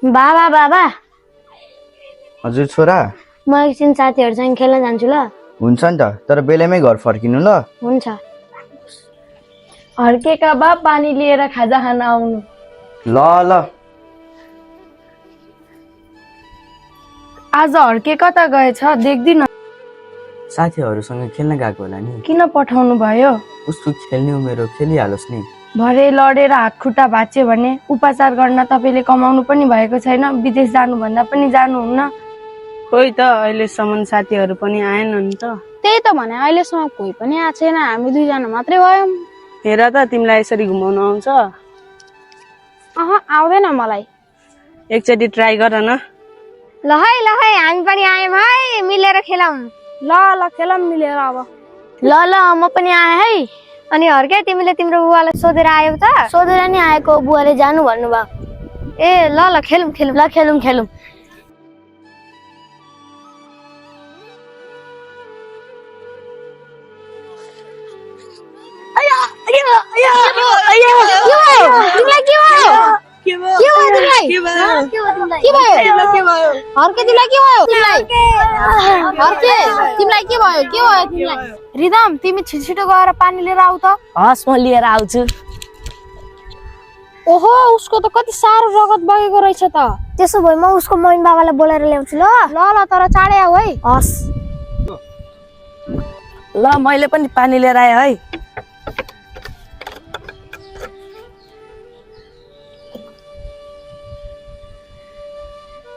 बाबा बाबा हजुर छोरा म एकछिन साथीहरूसँग खेल्न जान्छु ल। हुन्छ नि त, तर बेलैमै घर फर्किनु ल। हुन्छ। हर्केका बा पानी लिएर खाजा खान आउनु। ल ल। आज हर्के कता गएछ देख्दिन। साथीहरूसँग खेल्न गएको होला नि। किन पठाउनु भयो? उसको खेल्ने उमेर हो, खेलिहालोस् नि। भरे लडेर हात खुट्टा भाँच्यो भने उपचार गर्न तपाईँले कमाउनु पनि भएको छैन, विदेश जानुभन्दा पनि जानुहुन्न। खोइ त अहिलेसम्म साथीहरू पनि आएनन् त। त्यही त भने अहिलेसम्म कोही पनि आएको छैन, हामी दुईजना मात्रै भयौँ। हेर त तिमीलाई यसरी घुमाउन आउँछ? आउँदैन मलाई। एकचोटि ट्राई गर न। ल है हामी पनि आयौँ है, मिलेर खेलौँ। ल खेलौँ मिलेर अब। ल म पनि आएँ है। अनि हर्के तिमीले तिम्रो बुवालाई सोधेर आयौ त? सोधेर नि आएको, बुवाले जानु भन्नुभयो। ए ल खेलौँ खेलौँ। ल खेलौँ खेलौँ। रिदम तिमी छिटो गएर पानी लिएर आऊ त। हस् म लिएर आउँछु। ओहो उसको त कति साह्रो रगत बगेको रहेछ त। त्यसो भए म उसको मम्मी बाबालाई बोलाएर ल्याउँछु ल। ल तर चाँडै आऊ है। हस्। ल मैले पनि पानी लिएर आएँ है।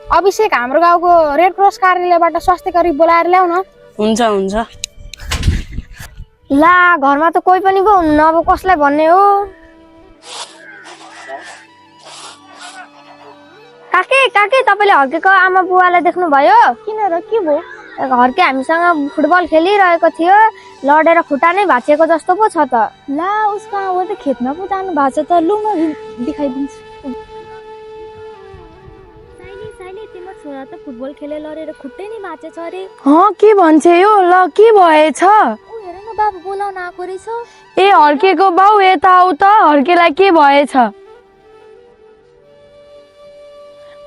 अभिषेक हाम्रो गाउँको रेड क्रस कार्यालयबाट स्वास्थ्य कर्मी बोलाएर ल्याउ न। हुन्छ हुन्छ। ला घरमा त कोही पनि पो हुन्न, अब कसलाई भन्ने हो? काके काके तपाईँले हर्केको आमा बुवालाई देख्नुभयो? किन र के भयो? हर्के हामीसँग फुटबल खेलिरहेको थियो, लडेर खुट्टा नै भाँचिएको जस्तो पो छ त। ला उसको आमा त खेतमा पो जानु भएको छ त। लु म देखाइदिन्छु। तिम्रो छोरा त फुटबल खेले लडेर खुट्टै नै भाँचेछ अरे। के भन्छ यो? ल के भएछ? हेर न बाबु बोलाउन आएको रहेछ। ए हर्केको बाउ यता आऊ त, हर्केलाई के भएछ?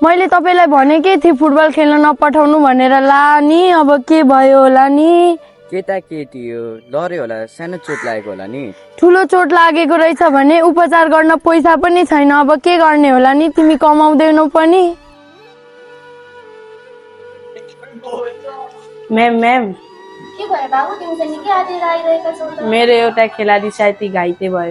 मैले तपाईँलाई भनेकै थिएँ फुटबल खेल्न नपठाउनु भनेर। ला नि अब के भयो होला नि? केटी हो, लड्यो होला, सानो चोट लागेको होला नि। ठुलो चोट लागेको रहेछ भने उपचार गर्न पैसा पनि छैन, अब के गर्ने होला नि? तिमी कमाउँदैनौ पनि। म्याम के भयो बाबु, तिमी त निकै आएर आइरहेका छौ त। मेरो एउटा खेलाडी साथी घाइते भयो।